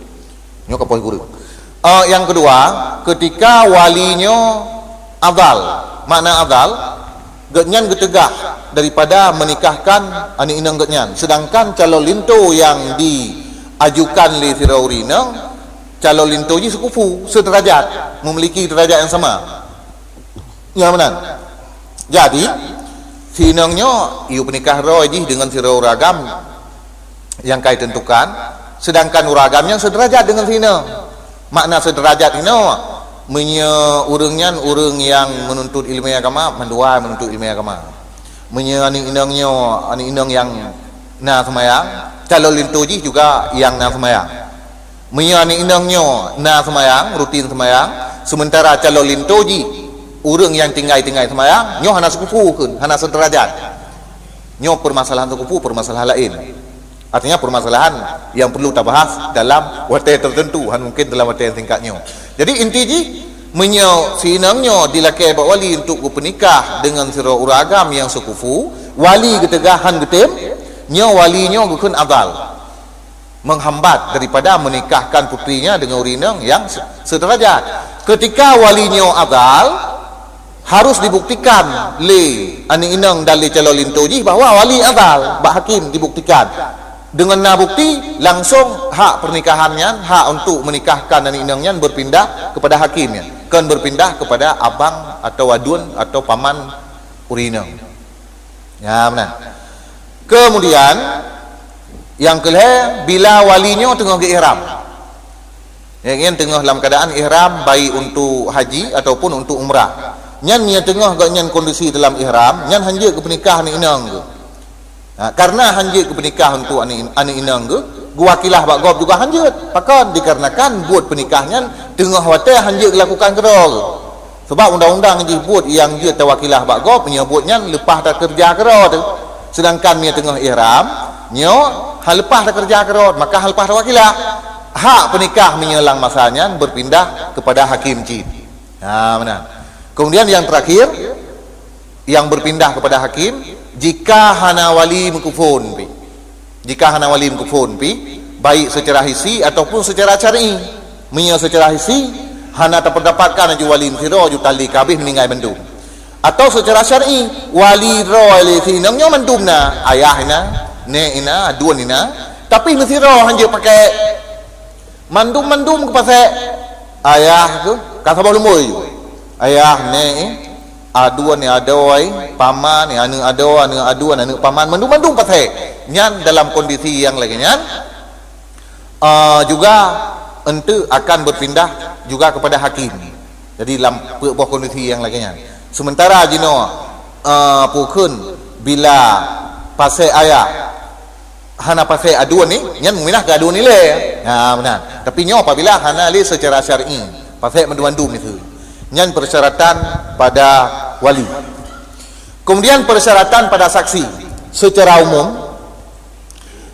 Nyoe ka poh guru. Eh, yang kedua, ketika wali nyoe adhal. Makna adhal, gobnyan geuteugah daripada menikahkan aneuk inong gobnyan. Sedangkan calon linto yang diajukan lé sidroe ureuëng inong, calon linto jih sekufu, sederajat, memiliki derajat yang sama. Ya, meunan. Jadi, si inong nyoe yue peunikah droe jih deungon sidroe ureuëng agam nyang ka itentukan, Sedangkan ureuëng agam nyan seudeurajat deungon si inong. Makna seudeurajat inoe, meunyoe ureuëng nyan ureuëng nyang meununtut ileumèe agama, mandua meununtut ileumèe agama. Meunyoe aneuk inong nyoe, aneuk inong nyang na seumayang, calon linto jih juga nyang na seumayang. Meunyoe aneuk inong nyoe na seumayang, rutin seumayang, seumeuntara calon linto jih ureuëng nyang tinggai-tinggai seumayang, nyoe hana seukupu kheun, hana seudeurajat. Nyoe peumasalahan seukupu, peumasalahan laén. Artinya, peumasalahan nyang perlu tabahas dalam watèe teuteuntu, han mungken dalam watèe nyang singkat nyoe. Jadi, inti jih, meunyoe si inong nyoe jilakèe bak wali untuk geupeunikah deungon sidroe ureuëng agam nyang seukupu, wali geuteugah han geutem, nyoe wali nyoe geukheun adhal, menghambat daripada menikahkan putrinya dengan ureuëng inong nyang se-, seudeurajat. Ketika wali nyoe adhal, harus dibuktikan lé aneuk inong dan lé calon linto jih bahwa wali adhal, bak hakim dibuktikan. Deungon na bukti, langsung hak pernikahan nyan, hak untuk menikahkan aneuk inong nyan berpindah kepada hakim nyan, kon berpindah kepada abang atau aduen atau paman ureuëng inong. Ya, beuna. Kemudian, nyang keulhèe, bila wali nyoe teungoh geuihram. Ya, nyan teungoh lam keuadaan ihram, baik untuk haji ataupun untuk umrah. Nyan meunyoe teungoh gobnyan kondisi dalam ihram, nyan han jeuet geupeunikah aneuk inong geuh. Ha, karena han jeuet geupeunikah untuk aneuk, aneuk inong geuh, geuwakilah bak gob juga han jeuet. Pakon? Dikarenakan buet peunikah nyan teungoh watèe han jeuet geulakukan keudroe geuh. Sabab undang-undang jih buet nyang jeuet tawakilah bak gob, meunyoe buet nyan leupah takeureuja keudroe teuh. Sedangkan meunyoe teungoh ihram, nyoe han leupah takeureuja keudroe, maka han leupah tawakilah. Hak peunikah meunyoe lam masa nyan berpindah kepada hakim cit. Ha, meunan. Kemudian yang terakhir, yang berpindah kepada hakim, jika hana wali meukeupon pih. Jika hana wali meukeupon pih, baik secara hissi ataupun secara syar'i. Meunyoe secara hissi, hana tapeudapatkan aju wali meusidroe, aju tali ka abéh, meuninggai mandum. Atau secara syar'i, wali droe lé si inong nyoe mandum na, ayah na, nèk na, aduen na, tapi meusidroe han jeuet pakèk. Mandum-mandum geupasék. Ayah geuh, ka saboh lumbôi ju. Ayah, nèk, aduen, adoe, paman, aneuk adoe, aneuk aduen, aneuk paman, mandum-mandum pasék. Nyan dalam kondisi nyang lagèe nyan, eh, juga eunteuk akan berpindah juga kepada hakim. Jadi, lam peuet boh kondisi nyang lagèe nyan. Sementara jinoe, eh, peue kheun, bila pasék ayah, hana pasék aduen ni, nyan meuminah keu aduen ilèe. Ha, meunan. Tapi nyoe apabila hana lé secara syar'i, pasék mandum-mandum miseue. Nyan persyaratan pada wali. Kemudian persyaratan pada saksi. Secara umum,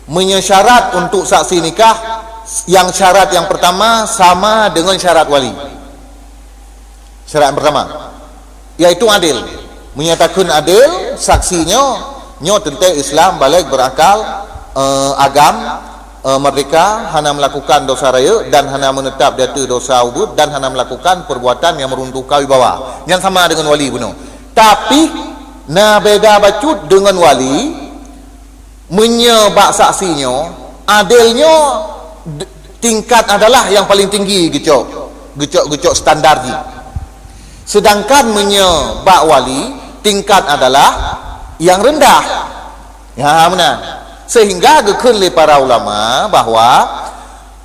meunyoe syarat untuk saksi nikah, yang syarat yang pertama sama dengan syarat wali. Syarat yang pertama, yaitu adil. Meunyoe takheun adil, saksi nyoe, nyoe teuntèe Islam, baligh, berakal, eh, agam, eh, merdeka, hana melakukan dosa rayeuk dan hana menetap di ateueh dosa ubeut dan hana melakukan perbuatan yang meruntuhkan wibawa. Nyan sama dengan wali bunoe. Tapi, na beda bacut dengan wali, meunyoe bak saksi nyoe, adil nyoe d-, tingkat adalah yang paling tinggi geucok, geucok, geucok standar jih. Sedangkan meunyoe bak wali, tingkat adalah yang rendah. Ya, meunan. Sehingga geukheun lé para ulama bahwa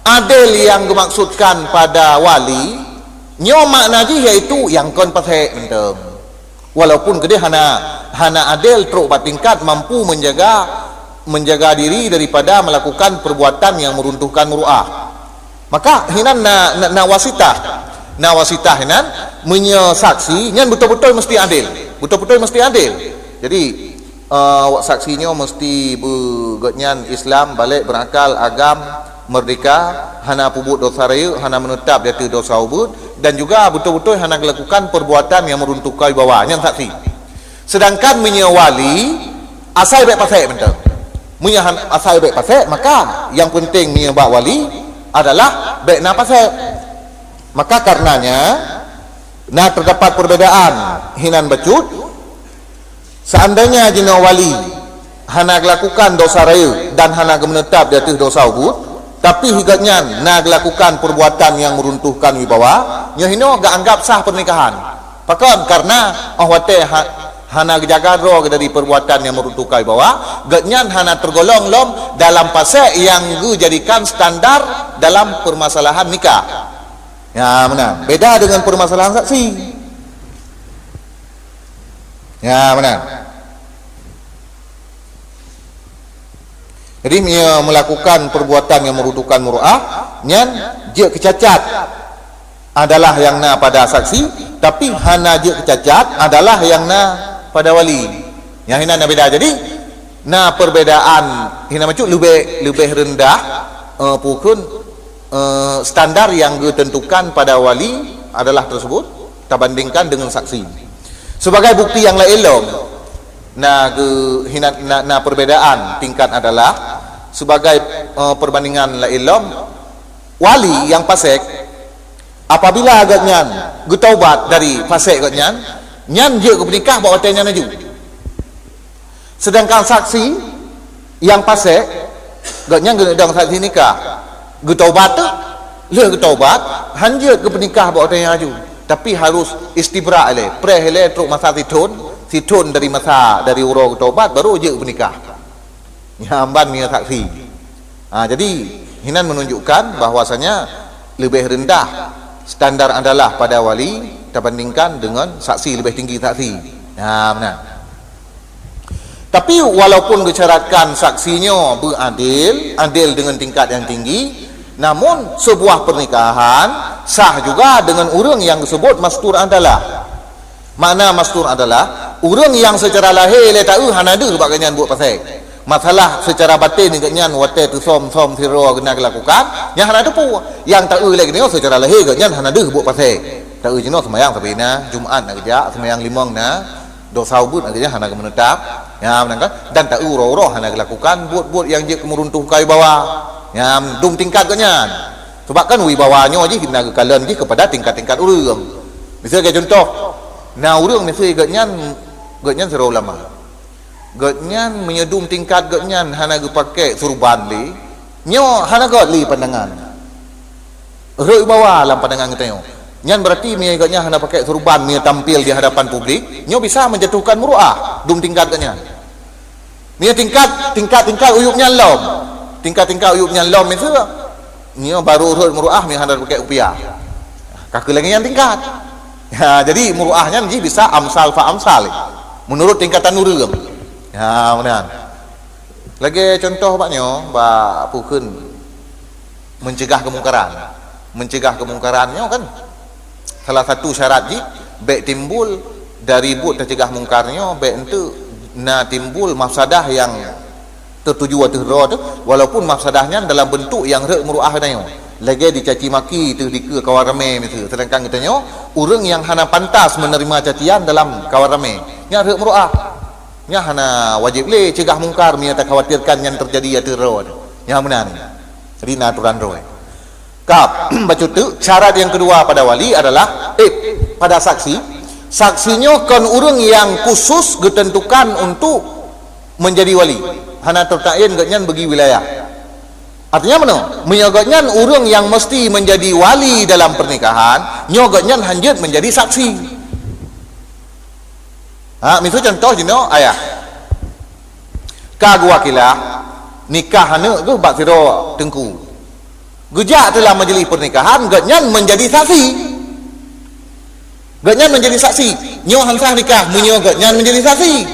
adil yang geumaksudkan pada wali, nyoe makna jih yaitu yang kon pasék mantong. Walaupun keudeh hana, hana adil trok bak tingkat mampu menjaga, menjaga diri daripada melakukan perbuatan yang meruntuhkan muruah. Maka hinan na, na, na wasitah. Na wasitah hinan, meunyoe saksi nyan beutôi-beutôi mesti adil. Beutôi-beutôi mesti adil. Jadi, eh, saksi nyoe mesti be-, gobnyan Islam, baligh, berakal, agam, merdeka, hana peubuet dosa rayeuk, hana menetap di ateueh dosa ubeut, dan juga beutôi-beutôi hana gelakukan perbuatan yang meruntuhkan wibawa. Nyan saksi. Sedangkan meunyoe wali, asai bèk pasék mantong. Meunyoe han-, asai bèk pasék, maka yang penting meunyoe bak wali adalah bèk na pasék. Maka karenanya, na terdapat perbedaan hinan bacut. Seandainya jinoe wali hana gelakukan dosa rayeuk dan hana geumeunetap di ateueh dosa ubeut, tapi gobnyan na gelakukan perbuatan yang meruntuhkan wibawa, nyoe hinoe geuanggap sah pernikahan. Pakon? Karena óh watèe ha-, Hana geujaga droe dari perbuatan nyang meuruntuhkan wibawa, gobnyan hana teurgolong lom dalam pasék nyang geujadikan standar dalam permasalahan nikah. Ya, meunan. Beda dengan permasalahan saksi. Ya, meunan. Jadi, meunyoe melakukan perbuatan nyang meuruntuhkan muruah, nyan jeuet keucacat adalah nyang na pada saksi, tapi hana jeuet keucacat adalah nyang na pada wali. Nyang hinan na beda. Jadi, na perbedaan hinan bacut leubeh, leubeh rendah, eh, pukon, eh, standar nyang geutentukan pada wali adalah tersebut tabandingkan dengan saksi. Sebagai bukti nyang laén lom, na geu-, hinan, na, na perbedaan tingkat adalah sebagai, eh, perbandingan laén lom, wali nyang pasék, apabila gobnyan geutaubat dari pasék gobnyan, nyan jeuet geupeunikah bak watée nyan laju. Sedangkan saksi nyang pasék, gobnyan geuneuk dong saksi nikah. Geutaubat tu, lheueh geutaubat, hanjeuet geupeunikah bak watée nyan laju. Tapi harus istibra' ilée, preh ilée trok masa sithon, sithon dari masa, dari uroe geutaubat, baru jeuet geupeunikah. Nyan ban meunyoe saksi. Ha, jadi, hinan menunjukkan bahwasanya leubeh rendah standar adalah pada wali tabandingkan dengan saksi, leubeh tinggi saksi. Ha, meunan. Tapi, walaupun geusyaratkan saksi nyoe beuadil, adil dengan tingkat nyang tinggi, namun sebuah pernikahan sah juga dengan ureuëng nyang geusebut mastur adalah. Makna mastur adalah ureuëng nyang seucara lahé lé taeu hana deuh bak gobnyan buet pasék. Masalah seucara baten gobnyan watée teusöm-söm sidroe geuneuk geulakukan, nyan hana teupeu. Nyang taeu lé geutanyoe seucara lahé gobnyan hana deuh buet pasék. Taeu jinoe seumayang sabe na, Jumat na geujak, seumayang limong na, dosa ubeut na geujak hana geumeuneutab. Nyan meunan kan? Dan taeu uroe-uroe hana geulakukan buet-buet nyang jeuet keu meuruntuhkan wibawa. Nyan dum tingkat gobnyan. Sebab kan wibawa nyoe jih na geukalon jih kepada tingkat-tingkat ureuëng. Miseue lagée cuntoh, na ureuëng miseue gobnyan, gobnyan sidroe ulama. Gobnyan meunyoe dum tingkat gobnyan hana geupaké surban lé, nyoe hana göt lé pandangan. Rhot wibawa lam pandangan geutanyoe. Nyan berarti meunyoe gobnyan hana paké surban meunyoe tampil di hadapan publik, nyoe bisa menjatuhkan muruah dum tingkat gobnyan. Meunyoe tingkat, tingkat-tingkat uyueb nyan lom. Tingkat-tingkat uyueb nyan lom miseue, nyoe baru rhot muruah meunyoe hana paké kupiah. Ka keu lagée nyan tingkat. Ha, jadi muruah nyan jih bisa amsal fa amsal. Menurut tingkatan ureuëng. Ha, meunan. Lagée cuntoh bak nyoe, bak pukon mencegah kemungkaran. Mencegah kemungkaran nyoe kan salah satu syarat jih bék timbul dari buet teucegah mungkar nyoe, bék enteuk na timbul mafsadah nyang teutuju ateueh droe teuh, walaupun mafsadah nyan dalam bentuk nyang rhot muruah geutanyoe. Lagée dicaci maki teuh dikeue kawan ramé miseue, sedangkan geutanyoe ureuëng nyang hana pantas menerima cacian dalam kawan ramé, nyan rhot muruah. Nyan hana wajéb lé cegah mungkar meunyoe takhawatirkan nyan teujadi ateueh droe. Nyan meunan. Jadi na aturan droe. Kap, bacut teuk, syarat nyang keudua pada wali adalah, eh, pada saksi. Saksi nyoe kon ureuëng nyang khusus geutentukan untuk menjadi wali. Hana teutayin gobnyan bagi wilayah. Artinya meunoe, meunyoe gobnyan ureuëng nyang mesti menjadi wali dalam pernikahan, nyoe gobnyan hanjeuet menjadi saksi. Ha, miseue cuntoh jinoe ayah. Ka geuwakilah nikah aneuk geuh bak sidroe teungku. Geujak teuh lam majlis pernikahan, gobnyan menjadi saksi. Gobnyan menjadi saksi. Nyoe han sah nikah, meunyoe gobnyan menjadi saksi.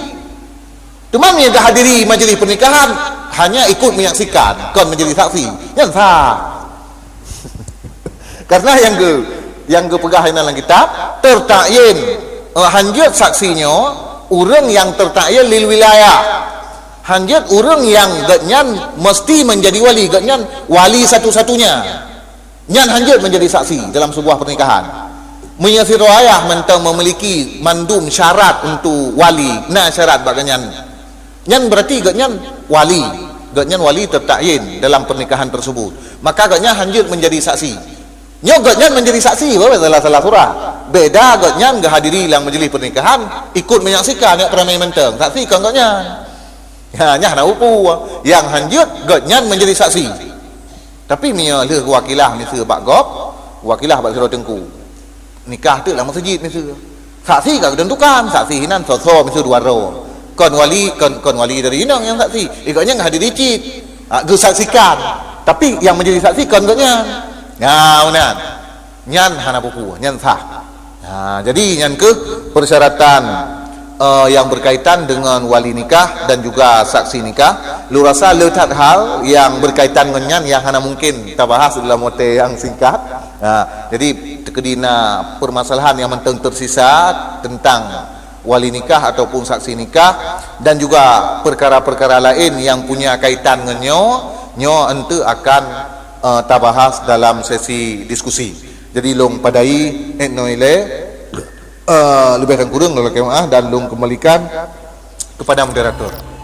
Teuma meunyoe geuhadiri majlis pernikahan, hanya ikut menyaksikan, kon menjadi saksi. Nyan sah. Karena nyang geu-, nyang geupeugah inan lam kitab, tertakyin, eh, hanjeuet saksi nyoe, ureuëng nyang tertakyin lil wilayah. Hanjeuet ureuëng nyang gobnyan mesti menjadi wali, gobnyan wali satu-satunya. Nyan hanjeuet menjadi saksi dalam sebuah pernikahan. Meunyoe sidroe ayah mantong memiliki mandum syarat untuk wali, na syarat bak gobnyan. Nyan berarti gobnyan wali. Gobnyan wali tertakyin dalam pernikahan tersebut. Maka gobnyan hanjeuet menjadi saksi. Nyoe gobnyan menjadi saksi, bah salah-salah surah. Beda gobnyan geuhadiri lam majlis pernikahan, ikut menyaksikan, nyak peuramai mantong. Saksi kon gobnyan. Ha, nyan hana upu. Nyang hanjeuet gobnyan menjadi saksi. Tapi meunyoe lheueh geuwakilah miseue bak gob, wakilah bak sidroe teungku. Nikah teuk lam meuseujid miseue. Saksi ka geuteuntukan, saksi hinan soe-soe miseue dua droe. Kon wali, kon, kon wali dari inong nyang saksi. Ikot nyang hadir cit. Ha, geusaksikan. Tapi nyang menjadi saksi kon gobnyan. Nah, meunan. Nyan hana peue-peue, nyan sah. Ha, jadi nyan keuh persyaratan, eh, yang berkaitan dengan wali nikah dan juga saksi nikah. Lôn rasa le that hal yang berkaitan ngon nyan yang hana mungkin tabahas dalam watée yang singkat. Ha, jadi teukeudi na permasalahan yang mantong tersisa tentang wali nikah ataupun saksi nikah dan juga perkara-perkara lain yang punya kaitan ngon nyoe, nyoe enteuk akan, eh, tabahas dalam sesi diskusi. Jadi lôn padai, eh, noe ilée, eh, leubeh dan kureueng lôn lakée meu'ah dan lôn kembalikan kepada moderator.